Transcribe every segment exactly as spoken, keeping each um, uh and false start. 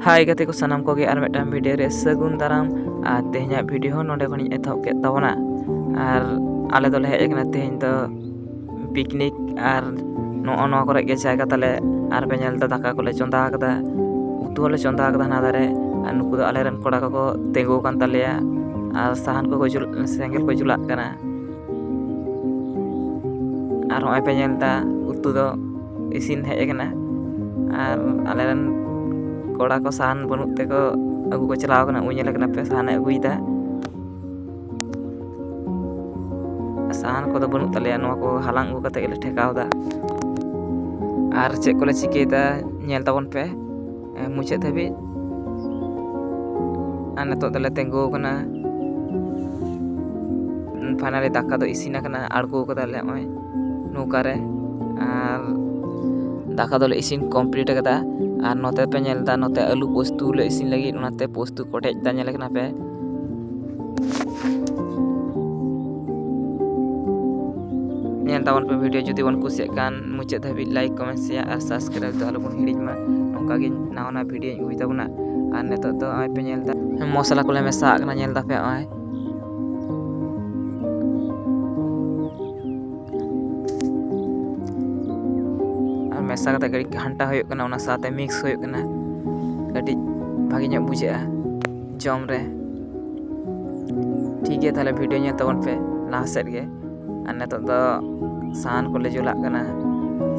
ᱦᱟᱭ ᱜᱟᱛᱮ ᱠᱚ ᱥᱟᱱᱟᱢ ᱠᱚᱜᱮ, ᱟᱨ ᱢᱤᱫᱴᱟᱝ ᱵᱷᱤᱰᱤᱭᱳ ᱨᱮ ᱥᱟᱹᱜᱩᱱ ᱫᱟᱨᱟᱢ᱾ ᱟᱨ ᱛᱮᱦᱮᱧᱟᱜ ᱵᱷᱤᱰᱤᱭᱳ ᱦᱚᱸ ᱱᱚᱰᱮ ᱠᱷᱚᱱᱤᱧ ᱮᱛᱚᱦᱚᱵ ᱠᱮᱫ ᱛᱟᱵᱚᱱᱟ᱾ ᱟᱨ ᱟᱞᱮ ᱫᱚᱞᱮ ᱦᱮᱡ ᱟᱠᱟᱱᱟ ᱛᱮᱦᱮᱧ ᱫᱚ ᱯᱤᱠᱱᱤᱠ, ᱟᱨ ᱱᱚᱜᱼᱚ ᱱᱚᱣᱟ ᱠᱚᱨᱮ ᱜᱮ ᱡᱟᱭᱜᱟ ᱛᱟᱞᱮ᱾ ᱟᱨ ᱯᱮ ᱧᱮᱞ ᱮᱫᱟ, ᱫᱟᱠᱟ ᱠᱚᱞᱮ ᱪᱚᱸᱫᱟ ᱟᱠᱟᱫᱟ, ᱩᱛᱩ ᱦᱚᱸᱞᱮ ᱪᱚᱸᱫᱟ ᱟᱠᱟᱫᱟ ᱦᱟᱱᱟ ᱫᱷᱟᱨᱮ᱾ ᱟᱨ ᱱᱩᱠᱩ ᱫᱚ ᱟᱞᱮᱨᱮᱱ ᱠᱚᱲᱟ ᱠᱚᱠᱚ ᱛᱤᱸᱜᱩ ᱟᱠᱟᱱ ᱛᱟᱞᱮᱭᱟ, ᱟᱨ ᱥᱟᱦᱟᱱ ᱠᱚᱠᱚ ᱡᱩᱞ, ᱥᱮᱸᱜᱮᱞ ᱠᱚ ᱡᱩᱞᱟᱜ ᱠᱟᱱᱟ᱾ ᱟᱨ ᱦᱚᱸᱜᱼᱚᱭ ᱯᱮ ᱧᱮᱞ ᱮᱫᱟ, ᱩᱛᱩ ᱫᱚ ᱤᱥᱤᱱ ᱦᱮᱡ ᱟᱠᱟᱱᱟ᱾ ᱟᱨ ᱟᱞᱮᱨᱮᱱ ᱠᱚᱲᱟ ᱠᱚ ᱥᱟᱦᱟᱱ ᱵᱟᱹᱱᱩᱜ ᱛᱮᱠᱚ ᱟᱹᱜᱩ ᱠᱚ ᱪᱟᱞᱟᱣ ᱠᱟᱱᱟ᱾ ᱩᱱᱤ ᱧᱮᱞᱮ ᱠᱟᱱᱟ ᱯᱮ, ᱥᱟᱦᱟᱱᱮ ᱟᱹᱜᱩᱭᱮᱫᱟ᱾ ᱥᱟᱦᱟᱱ ᱠᱚᱫᱚ ᱵᱟᱹᱱᱩᱜ ᱛᱟᱞᱮᱭᱟ, ᱱᱚᱣᱟ ᱠᱚ ᱦᱟᱞᱟᱝ ᱟᱹᱜᱩ ᱠᱟᱛᱮ ᱜᱮᱞᱮ ᱴᱷᱮᱠᱟᱣ ᱮᱫᱟ᱾ ᱟᱨ ᱪᱮᱫ ᱠᱚᱞᱮ ᱪᱤᱠᱟᱹᱭᱮᱫᱟ, ᱧᱮᱞ ᱛᱟᱵᱚᱱ ᱯᱮ ᱢᱩᱪᱟᱹᱫ ᱫᱷᱟᱹᱵᱤᱡ᱾ ᱟᱨ ᱱᱤᱛᱚᱜ ᱫᱚᱞᱮ ᱛᱤᱸᱜᱩ ᱟᱠᱟᱱᱟ᱾ ᱯᱷᱟᱭᱱᱟᱞᱤ ᱫᱟᱠᱟ ᱫᱚ ᱤᱥᱤᱱ ᱟᱠᱟᱱᱟ, ᱟᱬᱜᱚ ᱠᱟᱫᱟᱞᱮ ᱱᱚᱜᱼᱚᱭ ᱱᱚᱝᱠᱟ ᱨᱮ᱾ ᱟᱨ ᱫᱟᱠᱟ ᱫᱚᱞᱮ ᱤᱥᱤᱱ ᱠᱚᱢᱯᱞᱤᱴ ᱟᱠᱟᱫᱟ᱾ ᱟᱨ ᱱᱚᱛᱮ ᱯᱮ ᱧᱮᱞ ᱮᱫᱟ, ᱱᱚᱛᱮ ᱟᱹᱞᱩ ᱯᱳᱥᱛᱩ ᱞᱮ ᱤᱥᱤᱱ ᱞᱟᱹᱜᱤᱫ, ᱚᱱᱟᱛᱮ ᱯᱳᱥᱛᱩ ᱠᱚᱴᱮᱡ ᱮᱫᱟ, ᱧᱮᱞ ᱠᱟᱱᱟ ᱯᱮ᱾ ᱧᱮᱞ ᱛᱟᱵᱚᱱ ᱯᱮ ᱵᱷᱤᱰᱤᱭᱳ, ᱡᱩᱫᱤ ᱵᱚᱱ ᱠᱩᱥᱤᱭᱟᱜ ᱠᱷᱟᱱ ᱢᱩᱪᱟᱹᱫ ᱫᱷᱟᱹᱵᱤᱡ ᱞᱟᱭᱤᱠ, ᱠᱚᱢᱮᱱᱴ, ᱥᱮᱭᱟᱨ ᱟᱨ ᱥᱟᱵᱥᱠᱨᱟᱭᱤᱵ ᱫᱚ ᱟᱞᱚᱵᱚᱱ ᱦᱤᱲᱤᱧ ᱢᱟ᱾ ᱱᱚᱝᱠᱟ ᱜᱮ ᱱᱟᱣᱟ ᱱᱟᱣᱟ ᱵᱷᱤᱰᱤᱭᱳᱧ ᱟᱹᱜᱩᱭ ᱛᱟᱵᱚᱱᱟ᱾ ᱟᱨ ᱱᱤᱛᱚᱜ ᱫᱚ ᱱᱚᱜᱼᱚᱭ ᱯᱮ ᱧᱮᱞ ᱮᱫᱟ, ᱢᱚᱥᱞᱟ ᱠᱚᱞᱮ ᱢᱮᱥᱟᱣᱟᱜ ᱠᱟᱱᱟ, ᱧᱮᱞ ᱫᱟᱯᱮ ᱱᱚᱜᱼᱚᱭ᱾ ᱟᱨ ᱢᱮᱥᱟ ᱠᱟᱛᱮ ᱠᱟᱹᱴᱤᱡ ᱜᱷᱟᱱᱴᱟ ᱦᱩᱭᱩᱜ ᱠᱟᱱᱟ, ᱚᱱᱟ ᱥᱟᱶᱛᱮ ᱢᱤᱠᱥ ᱦᱩᱭᱩᱜ ᱠᱟᱱᱟ ᱠᱟᱹᱴᱤᱡ ᱵᱷᱟᱜᱮ ᱧᱚᱜ ᱵᱩᱡᱷᱟᱹᱜᱼᱟ ᱡᱚᱢ ᱨᱮ᱾ ᱴᱷᱤᱠ ᱜᱮᱭᱟ, ᱛᱟᱦᱞᱮ ᱵᱷᱤᱰᱤᱭᱳ ᱧᱮᱞ ᱛᱟᱵᱚᱱ ᱯᱮ ᱞᱟᱦᱟ ᱥᱮᱫ ᱜᱮ᱾ ᱟᱨ ᱱᱤᱛᱚᱜ ᱫᱚ ᱥᱟᱦᱟᱱ ᱠᱚᱞᱮ ᱡᱩᱞᱟᱜ ᱠᱟᱱᱟ,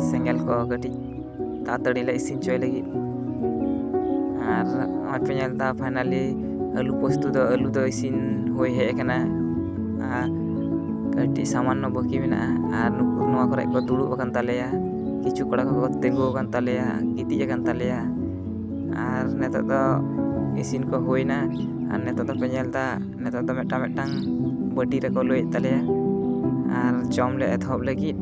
ᱥᱮᱸᱜᱮᱞ ᱠᱚ ᱠᱟᱹᱴᱤᱡ ᱛᱟᱲᱟᱛᱟᱲᱤ ᱞᱮ ᱤᱥᱤᱱ ᱦᱚᱪᱚᱭ ᱞᱟᱹᱜᱤᱫ᱾ ᱟᱨ ᱱᱚᱜᱼᱚᱭ ᱯᱮ ᱧᱮᱞ ᱮᱫᱟ, ᱯᱷᱟᱭᱱᱟᱞᱤ ᱟᱹᱞᱩ ᱯᱳᱥᱛᱩ ᱫᱚ, ᱟᱹᱞᱩ ᱫᱚ ᱤᱥᱤᱱ ᱦᱩᱭ ᱦᱮᱡ ᱟᱠᱟᱱᱟ᱾ ᱟᱨ ᱠᱟᱹᱴᱤᱡ ᱥᱟᱢᱟᱱᱱᱚ ᱵᱟᱹᱠᱤ ᱢᱮᱱᱟᱜᱼᱟ᱾ ᱟᱨ ᱱᱩᱠᱩ ᱱᱚᱣᱟ ᱠᱚᱨᱮ ᱠᱚ ᱫᱩᱲᱩᱵ ᱟᱠᱟᱱ ᱛᱟᱞᱮᱭᱟ, ᱠᱤᱪᱷᱩ ᱠᱚᱲᱟ ᱠᱚᱠᱚ ᱛᱤᱸᱜᱩ ᱟᱠᱟᱱ ᱛᱟᱞᱮᱭᱟ, ᱜᱤᱛᱤᱡ ᱟᱠᱟᱱ ᱛᱟᱞᱮᱭᱟ᱾ ᱟᱨ ᱱᱤᱛᱚᱜ ᱫᱚ ᱤᱥᱤᱱ ᱠᱚ ᱦᱩᱭᱱᱟ᱾ ᱟᱨ ᱱᱤᱛᱚᱜ ᱫᱚᱯᱮ ᱧᱮᱞ ᱮᱫᱟ, ᱱᱤᱛᱚᱜ ᱫᱚ ᱢᱤᱫᱴᱟᱝ ᱢᱤᱫᱴᱟᱝ ᱵᱟᱹᱴᱤ ᱨᱮᱠᱚ ᱞᱩᱭᱮᱫ ᱛᱟᱞᱮᱭᱟ᱾ ᱟᱨ ᱡᱚᱢ ᱞᱮ ᱮᱛᱚᱦᱚᱵ ᱞᱟᱹᱜᱤᱫ᱾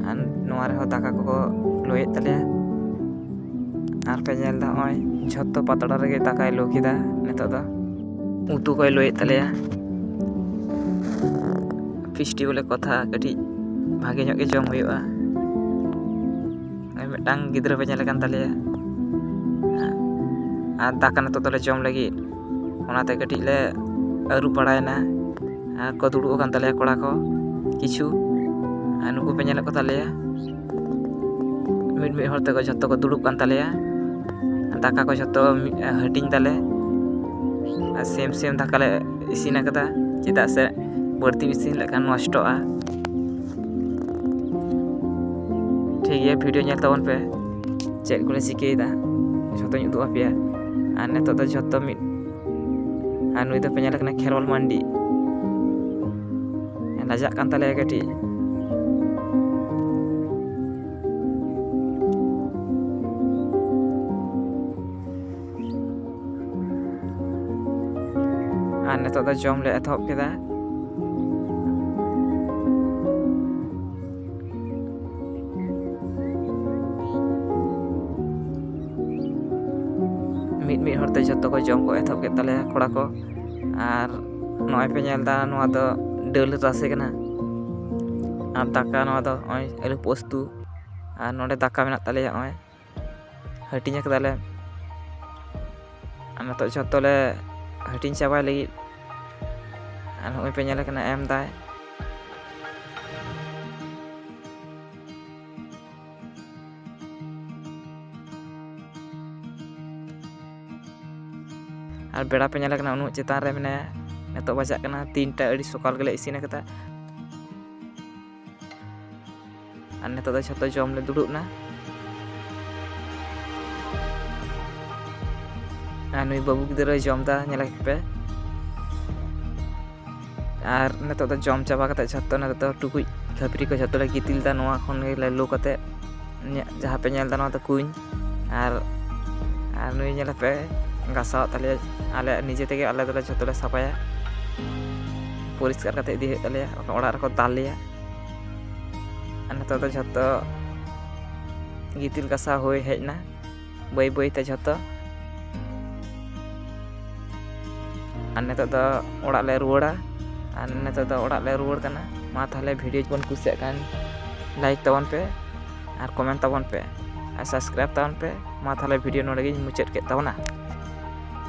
ᱟᱨ ᱱᱚᱣᱟ ᱨᱮᱦᱚᱸ ᱫᱟᱠᱟ ᱠᱚᱠᱚ ᱞᱩᱭᱮᱫ ᱛᱟᱞᱮᱭᱟ᱾ ᱟᱨ ᱯᱮ ᱧᱮᱞ ᱮᱫᱟ, ᱱᱚᱜᱼᱚᱭ ᱡᱷᱚᱛᱚ ᱯᱟᱛᱲᱟ ᱨᱮᱜᱮ ᱫᱟᱠᱟᱭ ᱞᱩ ᱠᱮᱫᱟ᱾ ᱱᱤᱛᱚᱜ ᱫᱚ ᱩᱛᱩ ᱠᱚᱭ ᱞᱩᱭᱮᱫ ᱛᱟᱞᱮᱭᱟ᱾ ᱯᱷᱤᱥᱴᱤ ᱵᱚᱞᱮ ᱠᱚᱛᱷᱟ, ᱠᱟᱹᱴᱤᱡ ᱵᱷᱟᱜᱮ ᱧᱚᱜ ᱜᱮ ᱡᱚᱢ ᱦᱩᱭᱩᱜᱼᱟ᱾ ᱱᱚᱜᱼᱚᱭ ᱢᱤᱫᱴᱟᱝ ᱜᱤᱫᱽᱨᱟᱹ ᱯᱮ ᱧᱮᱞᱮ ᱠᱟᱱ ᱛᱟᱞᱮᱭᱟ᱾ ᱟᱨ ᱫᱟᱠᱟ ᱱᱤᱛᱚᱜ ᱫᱚᱞᱮ ᱡᱚᱢ ᱞᱟᱹᱜᱤᱫ᱾ ᱚᱱᱟᱛᱮ ᱠᱟᱹᱴᱤᱡ ᱞᱮ ᱟᱹᱨᱩᱵ ᱵᱟᱲᱟᱭᱮᱱᱟ᱾ ᱟᱨ ᱠᱚ ᱫᱩᱲᱩᱵ ᱟᱠᱟᱱ ᱛᱟᱞᱮᱭᱟ ᱠᱚᱲᱟ ᱠᱚ ᱠᱤᱪᱷᱩ᱾ ᱟᱨ ᱱᱩᱠᱩ ᱯᱮ ᱧᱮᱞᱮᱫ ᱠᱚ ᱛᱟᱞᱮᱭᱟ, ᱢᱤᱫ ᱢᱤᱫ ᱦᱚᱲ ᱛᱮᱠᱚ ᱡᱷᱚᱛᱚ ᱠᱚ ᱫᱩᱲᱩᱵ ᱠᱟᱱ ᱛᱟᱞᱮᱭᱟ᱾ ᱫᱟᱠᱟ ᱠᱚ ᱡᱷᱚᱛᱚ ᱢᱤᱫ, ᱦᱟᱹᱴᱤᱧ ᱫᱟᱞᱮ᱾ ᱟᱨ ᱥᱮᱢ ᱥᱮᱢ ᱫᱟᱠᱟ ᱞᱮ ᱤᱥᱤᱱ ᱟᱠᱟᱫᱟ, ᱪᱮᱫᱟᱜ ᱥᱮ ᱵᱟᱹᱲᱛᱤᱢ ᱤᱥᱤᱱ ᱞᱮᱠᱷᱟᱱ ᱱᱚᱥᱴᱚᱜᱼᱟ᱾ ᱴᱷᱤᱠ ᱜᱮᱭᱟ, ᱵᱷᱤᱰᱤᱭᱳ ᱧᱮᱞ ᱛᱟᱵᱚᱱ ᱯᱮ, ᱪᱮᱫ ᱠᱚᱞᱮ ᱪᱤᱠᱟᱹᱭᱮᱫᱟ ᱡᱷᱚᱛᱚᱧ ᱩᱫᱩᱜ ᱟᱯᱮᱭᱟ᱾ ᱟᱨ ᱱᱤᱛᱚᱜ ᱫᱚ ᱡᱷᱚᱛᱚ ᱢᱤᱫ, ᱟᱨ ᱱᱩᱭ ᱫᱚ ᱯᱮ ᱧᱮᱞᱮ ᱠᱟᱱᱟ ᱠᱷᱮᱨᱣᱟᱞ ᱢᱟᱱᱰᱤ, ᱞᱟᱡᱟᱜ ᱠᱟᱱ ᱛᱟᱞᱮᱭᱟ ᱠᱟᱹᱴᱤᱡ᱾ ᱟᱨ ᱱᱤᱛᱚᱜ ᱫᱚ ᱡᱚᱢ ᱞᱮ ᱮᱛᱚᱦᱚᱵ ᱠᱮᱫᱟ᱾ ᱢᱤᱫ ᱢᱤᱫ ᱦᱚᱲᱛᱮ ᱡᱷᱚᱛᱚ ᱠᱚ ᱡᱚᱢ ᱠᱚ ᱮᱛᱚᱦᱚᱵ ᱠᱮᱫ ᱛᱟᱞᱮᱭᱟ ᱠᱚᱲᱟ ᱠᱚ᱾ ᱟᱨ ᱱᱚᱜᱼᱚᱭ ᱯᱮ ᱧᱮᱞ ᱮᱫᱟ, ᱱᱚᱣᱟ ᱫᱚ ᱫᱟᱹᱞ ᱨᱟᱥᱮ ᱠᱟᱱᱟ᱾ ᱟᱨ ᱫᱟᱠᱟ, ᱱᱚᱣᱟ ᱫᱚ ᱱᱚᱜᱼᱚᱭ ᱟᱹᱞᱩ ᱯᱳᱥᱛᱩ᱾ ᱟᱨ ᱱᱚᱰᱮ ᱫᱟᱠᱟ ᱢᱮᱱᱟᱜ ᱛᱟᱞᱮᱭᱟ, ᱱᱚᱜᱼᱚᱭ ᱦᱟᱹᱴᱤᱧ ᱟᱠᱟᱫᱟᱞᱮ᱾ ᱟᱨ ᱱᱤᱛᱚᱜ ᱡᱷᱚᱛᱚ ᱞᱮ ᱦᱟᱹᱴᱤᱧ ᱪᱟᱵᱟᱭ ᱞᱟᱹᱜᱤᱫ᱾ ᱟᱨ ᱱᱚᱜᱼᱚᱭ ᱯᱮ ᱧᱮᱞᱮ ᱠᱟᱱᱟ, ᱮᱢ ᱫᱟᱭ᱾ ᱟᱨ ᱵᱮᱲᱟ ᱯᱮ ᱧᱮᱞᱮ ᱠᱟᱱᱟ, ᱩᱱᱟᱹᱜ ᱪᱮᱛᱟᱱ ᱨᱮ ᱢᱮᱱᱟᱭᱟ᱾ ᱱᱤᱛᱚᱜ ᱵᱟᱡᱟᱜ ᱠᱟᱱᱟ ᱛᱤᱱᱴᱟ, ᱟᱹᱰᱤ ᱥᱚᱠᱟᱞ ᱜᱮᱞᱮ ᱤᱥᱤᱱ ᱟᱠᱟᱫᱟ᱾ ᱟᱨ ᱱᱤᱛᱚᱜ ᱫᱚ ᱡᱷᱚᱛᱚ ᱡᱚᱢ ᱞᱮ ᱫᱩᱲᱩᱵ ᱮᱱᱟ᱾ ᱟᱨ ᱱᱩᱭ ᱵᱟᱹᱵᱩ ᱜᱤᱫᱽᱨᱟᱹᱭ ᱡᱚᱢ ᱮᱫᱟ, ᱧᱮᱞᱮ ᱯᱮ᱾ ᱟᱨ ᱱᱤᱛᱚᱜ ᱫᱚ ᱡᱚᱢ ᱪᱟᱵᱟ ᱠᱟᱛᱮ ᱡᱷᱚᱛᱚ ᱱᱤᱛᱚᱜ ᱫᱚ ᱴᱩᱠᱩᱡ ᱠᱷᱟᱹᱯᱨᱤ ᱠᱚ ᱡᱷᱚᱛᱚ ᱞᱮ ᱜᱤᱛᱤᱞ ᱮᱫᱟ᱾ ᱱᱚᱣᱟ ᱠᱷᱚᱱ ᱜᱮ ᱞᱮ ᱞᱩ ᱠᱟᱛᱮ, ᱧᱮ-, ᱡᱟᱦᱟᱸ ᱯᱮ ᱧᱮᱞ ᱮᱫᱟ, ᱱᱚᱣᱟ ᱫᱚ ᱠᱩᱧ᱾ ᱟᱨ, ᱟᱨ ᱱᱩᱭ ᱧᱮᱞᱮ ᱯᱮ, ᱜᱟᱥᱟᱣ ᱮᱫ ᱛᱟᱞᱮᱭᱟ᱾ ᱟᱞᱮ ᱱᱤᱡᱮ ᱛᱮᱜᱮ ᱟᱞᱮ ᱫᱚᱞᱮ ᱡᱷᱚᱛᱚ ᱞᱮ ᱥᱟᱯᱷᱟᱭᱟ, ᱯᱚᱨᱤᱥᱠᱟᱨ ᱠᱟᱛᱮ ᱤᱫᱤ ᱦᱩᱭᱩᱜ ᱛᱟᱞᱮᱭᱟ, ᱵᱟᱠᱷᱟᱱ ᱚᱲᱟᱜ ᱨᱮᱠᱚ ᱫᱟᱞ ᱞᱮᱭᱟ᱾ ᱟᱨ ᱱᱤᱛᱚᱜ ᱫᱚ ᱡᱷᱚᱛᱚ ᱜᱤᱛᱤᱞ ᱜᱟᱥᱟᱣ ᱦᱩᱭ ᱦᱮᱡ ᱮᱱᱟ ᱵᱟᱹᱭ ᱵᱟᱹᱭ ᱛᱮ ᱡᱷᱚᱛᱚ᱾ ᱟᱨ ᱱᱤᱛᱚᱜ ᱫᱚ ᱚᱲᱟᱜ ᱞᱮ ᱨᱩᱣᱟᱹᱲᱟ᱾ ᱟᱨ ᱱᱤᱛᱚᱜ ᱫᱚ ᱚᱲᱟᱜ ᱞᱮ ᱨᱩᱣᱟᱹᱲ ᱠᱟᱱᱟ᱾ ᱢᱟ ᱛᱟᱦᱚᱞᱮ, ᱵᱷᱤᱰᱤᱭᱳ ᱵᱚᱱ ᱠᱩᱥᱤᱭᱟᱜ ᱠᱷᱟᱱ ᱞᱟᱭᱤᱠ ᱛᱟᱵᱚᱱ ᱯᱮ ᱟᱨ ᱠᱚᱢᱮᱱᱴ ᱛᱟᱵᱚᱱ ᱯᱮ ᱟᱨ ᱥᱟᱵᱥᱠᱨᱟᱭᱤᱵ ᱛᱟᱵᱚᱱ ᱯᱮ᱾ ᱢᱟ ᱛᱟᱦᱚᱞᱮ, ᱵᱷᱤᱰᱤᱭᱳ ᱱᱚᱰᱮ ᱜᱤᱧ ᱢᱩᱪᱟᱹᱫ ᱠᱮᱫ ᱛᱟᱵᱚᱱᱟ᱾